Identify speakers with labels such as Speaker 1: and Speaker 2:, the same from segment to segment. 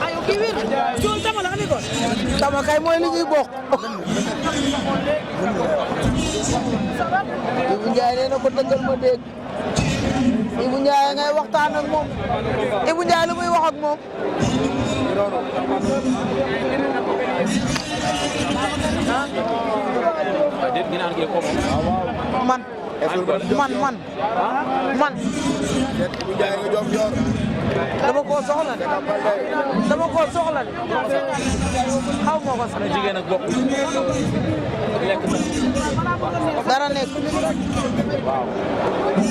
Speaker 1: ayo kii wir jool tama la ko tama kay mooy li ñuy bokk Ibou Ndiaye nee na ko dëggal ma dégg Ibou Ndiaye ngay waxtaan ak moom Ibou Ndiaye lu muy wax ak moom man dama koo soxla de xaw ma ko sax jigéen ak bokk lekk dara nekk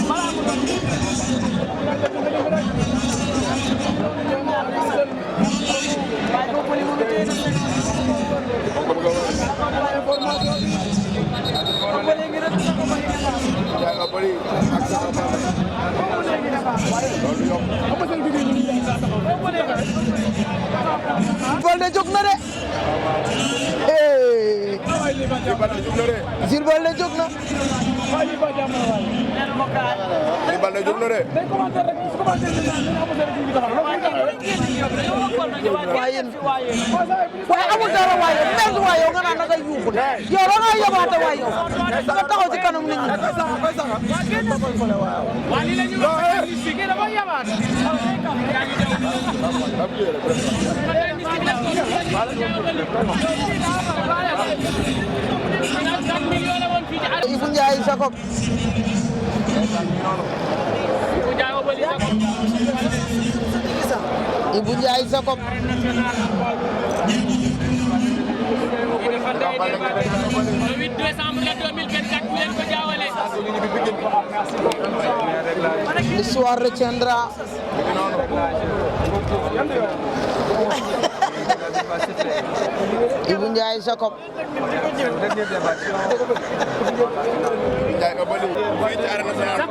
Speaker 1: waaw Balde jóg na de Jules Balde jóg na
Speaker 2: Balde jóg na de
Speaker 1: waaye amul dara waaye merde waaye yow nga naan naka yuuxu de yow da nga yabaate waaye yow nga taxaw ci kanam nit ñi Ibou Ndiaye Jacob Ibou Ndiaye Jacob
Speaker 3: le 8 décembre 2024 bu leen ko jaawale.
Speaker 1: L'histoire retiendra. Ibou Ndiaye Jacob.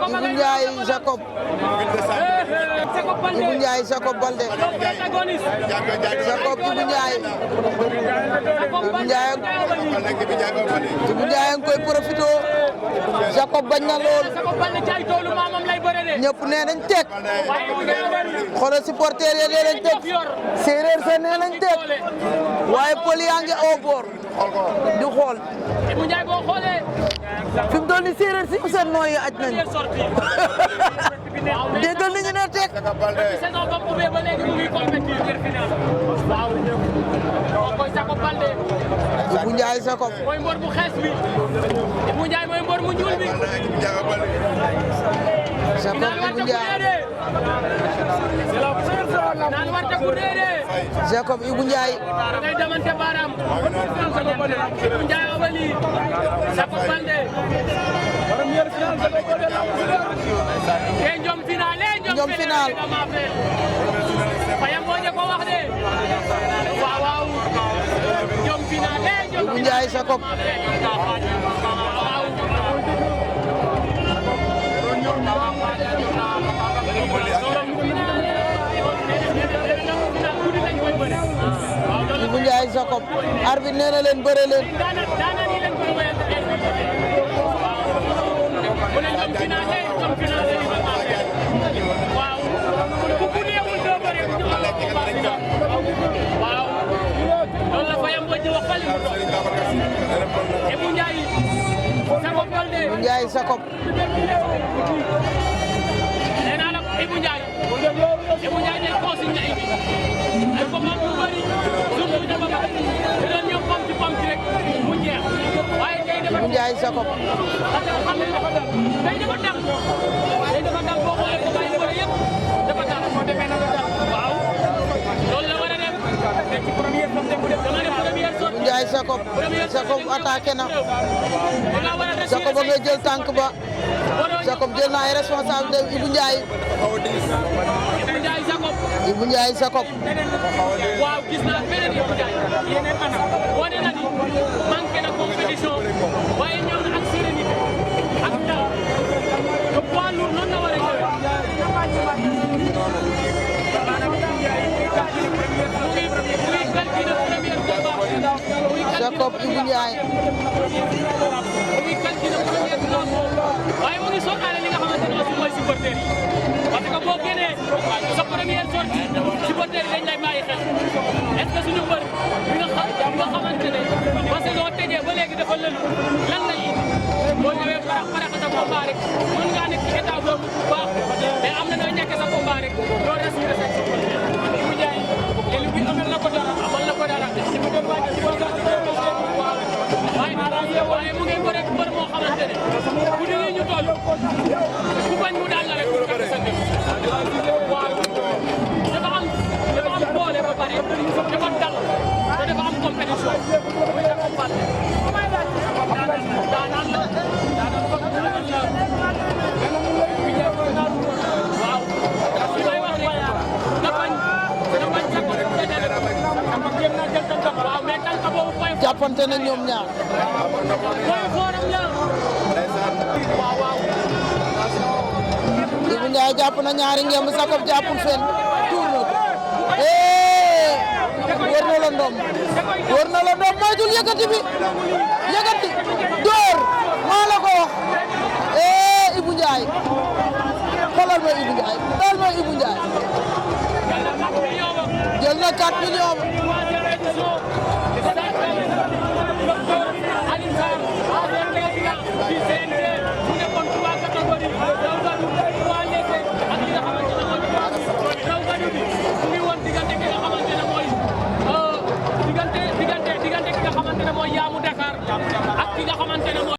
Speaker 1: Ibou Ndiaye Jacob. Ibou Ndiaye Jacob Balde. Jacob Ibou Ndiaye. Ibou Ndiaye nga koy profité. Jacob bañ na lool. ñëpp nee nañ teg. xoolal supporter yi nee nañ teg. séeréer sa nee nañ teg. waaye pël yaa ngi au bord. di xool. fi mu doon ni séeréer si seen nooy aj nañu. déggal nañu ne teg. Ibou Ndiaye Jacob.
Speaker 3: mooy mbor bu xees bi. Ibou Ndiaye mooy mbor mu ñuul bi.
Speaker 1: Jacob Ibou Ndiaye.
Speaker 3: naan war ta ku déedé.
Speaker 1: Jacob Ibou Ndiaye.
Speaker 3: da ngay demante baaraam. Ibou Ndiaye obali. Jacob Balde. njom final
Speaker 1: njom final.
Speaker 3: Fayam moo ko wax de. waaw waaw. njom final
Speaker 1: Ibou Ndiaye Jacob. Ibou Ndiaye Jacob. arbitre nee na leen bëre leen.
Speaker 3: Ibou Ndiaye
Speaker 1: Jacob.
Speaker 3: nee naa la Ibou Ndiaye ne consigne ay ko mam bu bari surtout dafa bari da ñëw pam ci rek mu jeex waaye tey dafa
Speaker 1: Ibou Ndiaye Jacob.
Speaker 3: xam ne dafa dal boo xoolee ko bàyyi bëri yëpp dafa dal moo demee na dal waaw loolu la war a def ci première sortie bu def dama ne première sortie
Speaker 1: Ibou Ndiaye Jacob. Jacob attaqué na. Jacob ba ngay jël tànk ba. Jacob jël na ay responsabilité Ibou Ndiaye. Ibou Ndiaye Jacob.
Speaker 3: waaw gis naa beneen Ibou Ndiaye yeneen anam wane na ni manqué na compétition waaye ñëw na ak sérénité ak dal te poids lourd noonu la war a ñëwee.
Speaker 1: Jacob Ibou Ndiaye.
Speaker 3: waxaale li nga xamante ne aussi mooy supporter yi parce que boo génnee sa première sortie supporter yi dañ lay bàyyi xel est-ce que suñu mbër bi nga xamante ne ba saison tëjee ba léegi dafa lëlu lan lay indi boo ñëwee paraxa sa combat rek mën ngaa nekk ci état boobu baax mais am na nooy ñàkk sa combat rek doo respecté sa supporter mu jaay léegi bi amal na ko dara amal na ko dara waaye mu ngi ko rek mbër moo xamante ne bu dee ñu toll ku bañ mu daal la rek pour kàtt sa ngëm waaw dafa am boole ba pare dafa dal te dafa am compétition muy dafa fàtte daanaan la waaw li may wax rek na bañ waaw mais tànk boobu koy
Speaker 1: jàppante na ñoom ñaar
Speaker 3: koy fooram la waaw waaw
Speaker 1: Ibou Ndiaye jàpp na ñaari ngemb Jacob jàppul fenn tuur na ko wër na la ndom moytul yëkkati bi yëkkati door maa la ko wax Ibou Ndiaye xoolal ma Ibou Ndiaye xoolal ma Ibou Ndiaye jël na 4 millions